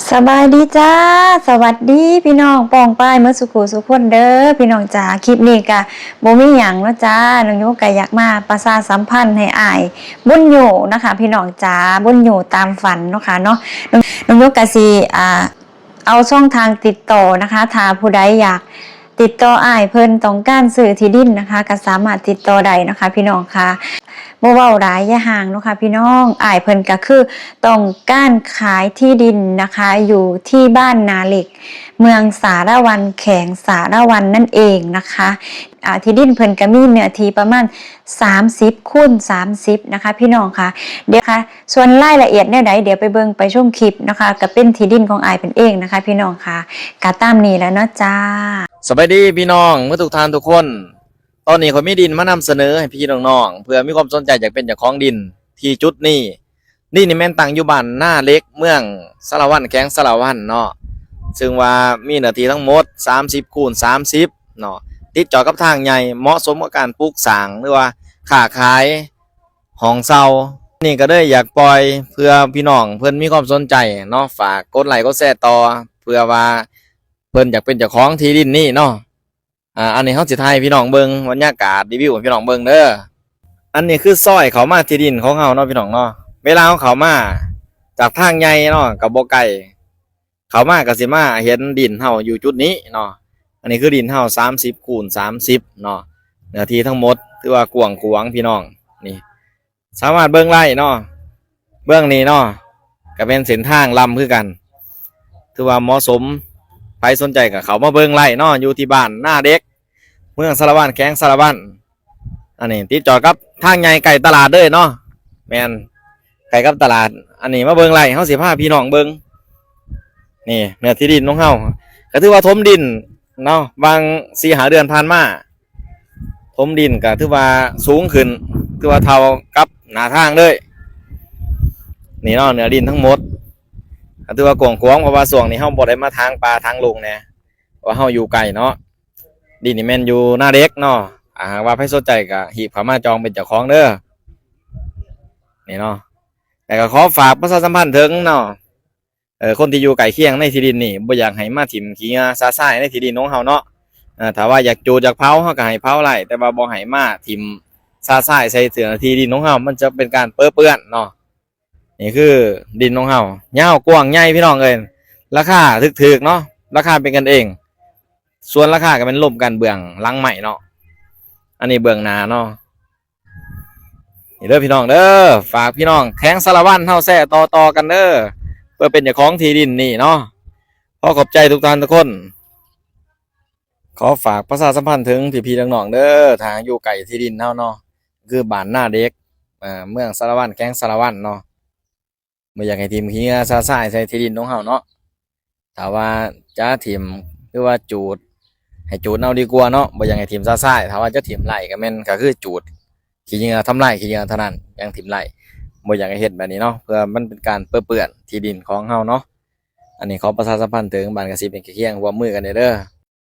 ສະບາຍດີຈ້າ ສະຫວັດດີພີ່ນ້ອງປ້ອງປາຍໝົດສູ່ຜູ້ສູ່ຄົນເດີພີ່ນ້ອງຈ້າ. ຄລິບນີ້ກະບໍ່ມີຫຍັງເນາະຈ້າ ນ້ອງໂຍກະຢາກມາປະຊາສຳພັນໃຫ້ອ້າຍບຸນໂຍນະຄະພີ່ນ້ອງຈ້າ ບຸນໂຍຕາມຝັນເນາະຄະເນາະ. ນ້ອງ ນ້ອງໂຍກະຊິ ອ່າ ເອົາຊ່ອງທາງຕິດຕໍ່ນະຄະ ຖ້າຜູ້ໃດຢາກຕິດຕໍ່ອ້າຍເພິ່ນ ຕ້ອງການຊື້ທີ່ດິນນະຄະ ກະສາມາດຕິດຕໍ່ໄດ້ເນາະຄະພີ່ນ້ອງຄະ. ບໍ່ເວົ້າຫຼາຍຢ່າຫ່າງເນາະຄະພີ່ນ້ອງ ອ້າຍເພິ່ນກະຄືຕ້ອງການຂາຍທີ່ດິນນະຄະ ຢູ່ທີ່ບ້ານນາເຫຼັກ ເມືອງສາລະວັນ ແຂວງສາລະວັນນັ້ນເອງນະຄະ. ອ່າ ທີ່ດິນເພິ່ນກະມີເນື້ອທີ່ປະມານສາມສິບຄູນສາມສິບນະຄະພີ່ນ້ອງຄະ. ດຽວຄະ ສ່ວນລາຍລະອຽດແນວໃດ ດຽວໄປເບິ່ງໄປຊົມຄລິບເນາະຄະ ກະເປັນທີ່ດິນຂອງອ້າຍເພິ່ນເອງນະຄະພີ່ນ້ອງຄະ. ກະຕາມນີ້ແຫຼະເນາະຈ້າ. ສະບາຍດີພີ່ນ້ອງໝົດທຸກທ່ານທຸກຄົນ. ຕອນນີ້ຂ້ອຍມີດິນມານຳສະເໜີໃຫ້ພີ່ນ້ອງໆ ເພື່ອມີຄວາມສົນໃຈຢາກເປັນເຈົ້າຂອງດິນທີ່ຈຸດນີ້. ດິນນີ້ແມ່ນຕັ້ງຢູ່ບ້ານນາເຫຼັກ ເມືອງສາລະວັນ ແຂວງສາລະວັນເນາະ ເຊິ່ງວ່າມີເນື້ອທີ່ທັງໝົດສາມສິບຄູນສາມສິບເນາະ ຕິດຈອດກັບທາງໃຫຍ່ ເໝາະສົມກັບການປຸກສ້າງ ຫຼືວ່າຄ້າຂາຍຫ້ອງເຊົ່າ. ນີ້ກະເລີຍຢາກປ່ອຍເພື່ອພີ່ນ້ອງເພິ່ນມີຄວາມສົນໃຈເນາະ ຝາກກົດໄລ້ກົດແຊຕໍ່ ເພື່ອວ່າເພິ່ນຢາກເປັນເຈົ້າຂອງທີ່ດິນນີ້ເນາະ. ອ່າ ອັນນີ້ເຮົາຊິຖ່າຍໃຫ້ພີ່ນ້ອງເບິ່ງ ບັນຍາກາດ ຣີວິວໃຫ້ພີ່ນ້ອງເບິ່ງເດີ. ອັນນີ້ຄືຊອຍເຂົ້າມາທີ່ດິນຂອງເຮົາເນາະພີ່ນ້ອງເນາະ. ເວລາເຮົາເຂົ້າມາຈາກທາງໃຫຍ່ເນາະ ກະບໍ່ໄກ ເຂົ້າມາກະຊິມາເຫັນດິນເຮົາຢູ່ຈຸດນີ້ເນາະ. ອັນນີ້ຄືດິນເຮົາສາມສິບຄູນສາມສິບເນາະ ເນື້ອທີ່ທັງໝົດຖືວ່າກວ້າງຂວາງພີ່ນ້ອງ. ນີ້ ສາມາດເບິ່ງໄດ້ເນາະ ເບື້ອງນີ້ເນາະ ກະແມ່ນເສັ້ນທາງລຳຄືກັນ ຖືວ່າເໝາະສົມ. ໃຜສົນໃຈກະເຂົ້າມາເບິ່ງໄດ້ເນາະ ຢູ່ທີ່ບ້ານນາເຫຼັກ ເມືອງສາລະວັນ ແຂວງສາລະວັນ. ອັນນີ້ຕິດຈອດກັບທາງໃຫຍ່ ໃກ້ຕະຫຼາດເລີຍເນາະ. ແມ່ນ ໃກ້ກັບຕະຫຼາດ. ອັນນີ້ມາເບິ່ງໄດ້ ເຮົາຊິພາພີ່ນ້ອງເບິ່ງ. ນີ້ເນື້ອທີ່ດິນຂອງເຮົາ ກະຖືວ່າຖົມດິນເນາະ ຫວ່າງສີ່ຫ້າເດືອນຜ່ານມາ ຖົມດິນກະຖືວ່າສູງຂຶ້ນ ຖືວ່າເທົ່າກັບໜ້າທາງເລີຍ. ນີ້ເນາະ ເນື້ອດິນທັງໝົດກະຖືວ່າກວ້າງຂວາງ ເພາະວ່າຊ່ວງນີ້ເຮົາບໍ່ໄດ້ມາຖາງປ່າຖາງດົງແດ່ ເພາະວ່າເຮົາຢູ່ໄກເນາະ. ດິນນີ້ແມ່ນຢູ່ນາເຫຼັກເນາະ. ຖ້າຫາກວ່າໃຜສົນໃຈກະຮີບເຂົ້າມາຈອງເປັນເຈົ້າຂອງເດີ. ນີ້ເນາະ ແລ້ວກະຂໍຝາກປະຊາສຳພັນເຖິງເນາະ ເອີ ຄົນທີ່ຢູ່ໃກ້ຄຽງໃນທີ່ດິນນີ້ ບໍ່ຢາກໃຫ້ມາຖິ້ມຂີ້ເຫຍື້ອຊະຊາຍໃນທີ່ດິນຂອງເຮົາເນາະ. ເອີ ຖ້າວ່າຢາກຈູດຢາກເຜົາ ເຮົາກະໃຫ້ເຜົາໄດ້ ແຕ່ວ່າບໍ່ໃຫ້ມາຖິ້ມຊະຊາຍໃສ່ທີ່ດິນຂອງເຮົາ ມັນຈະເປັນການເປິເປື້ອນເນາະ. ນີ້ຄືດິນຂອງເຮົາ ຍາວກວ້າງໃຫຍ່ພີ່ນ້ອງເອີຍ ລາຄາຖືກໆເນາະ ລາຄາເປັນກັນເອງ. ສ່ວນລາຄາກະແມ່ນລົມກັນເບື້ອງຫຼັງໄມ້ເນາະ. ອັນນີ້ເບື້ອງໜ້າເນາະ. ນີ້ເດີພີ່ນ້ອງເດີ ຝາກພີ່ນ້ອງແຂວງສາລະວັນເຮົາແຊຕໍ່ໆກັນເດີ ເພື່ອເປັນເຈົ້າຂອງທີ່ດິນນີ້ເນາະ. ຂໍຂອບໃຈທຸກທ່ານທຸກຄົນ. ຂໍຝາກປະຊາສຳພັນເຖິງພີ່ໆນ້ອງໆເດີ ຖ້າຢູ່ໃກ້ທີ່ດິນເຮົາເນາະ ຄືບ້ານນາເດັກ ເມືອງສາລະວັນ ແຂວງສາລະວັນເນາະ. ບໍ່ຢາກໃຫ້ຖິ້ມຂີ້ເຫຍື້ອຊະຊາຍໃສ່ທີ່ດິນຂອງເຮົາເນາະ. ຖ້າວ່າຈະຖິ້ມ ຫຼືວ່າຈູດ ໃຫ້ຈູດເອົາດີກວ່າເນາະ ບໍ່ຢາກໃຫ້ຖິ້ມຊະຊາຍ. ຖ້າວ່າຈະຖິ້ມໄລ່ກະແມ່ນ ກະຄືຈູດຂີ້ເຫຍື້ອ ທຳລາຍຂີ້ເຫຍື້ອເທົ່ານັ້ນ ຈັ່ງຖິ້ມໄລ່. ບໍ່ຢາກໃຫ້ເຮັດແບບນີ້ເນາະ ເພື່ອມັນເປັນການເປິເປື້ອນທີ່ດິນຂອງເຮົາເນາະ. ອັນນີ້ຂໍປະຊາສຳພັນເຖິງບ້ານກະສິບ ແຂວງໃກ້ຄຽງ ຮ່ວມມືກັນແດ່ເດີ.